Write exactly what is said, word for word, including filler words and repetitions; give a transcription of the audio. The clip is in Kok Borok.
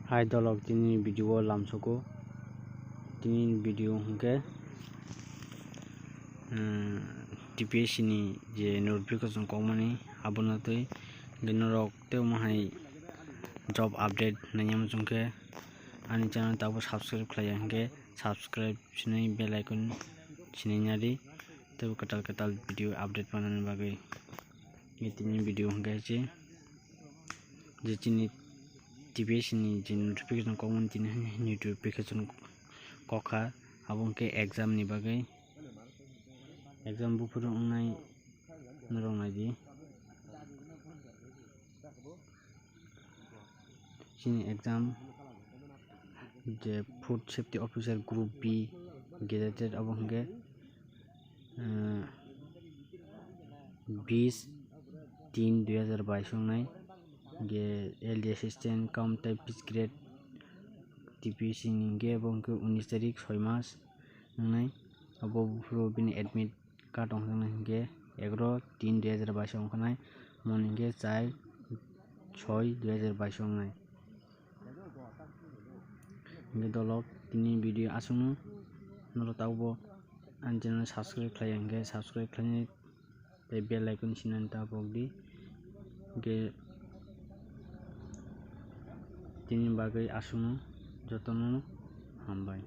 Hai dolok, tini video o lamsoko. Tini video hwnkhe, um, T P S C ni je notification kokmani abono twi hwnkhe norok tei omo hai job update naina muchungkhe ani channel tabo subscribe khlaiya hwnkhe subscribe sinai bell icon sinai nadi tei kwtal kwtal video update manani bagwi. Tini video hwnkhe je chini T P S C ni je notification kokmani tini notification kokha, abo hwnkhe exam ni bagwi, exam buphuru wngnai norok naidi. Chini exam je Food Safety Officer Group B gazetted, abo hwnkhe bis tin dui hazar bais wngnai, je L D assistant cum typist grade T P S C ni hwnkhe abo hwnkhe unis tarik soi mas wngnai. Abo buphuru bini admit card wngkha hwnkhe egaro tin dui hazar bais wngkha nai, moni hwnkhe char soi dui hazar bais wngnai. Hwnkhe dolok tini video aswkno, norok tabukbo ani channel subscribe khlaiya hwnkhe subscribe khlainai tei bell icon sinani ta pokdi. Hwnkhe tini bagwi aswkno, jotono hambai.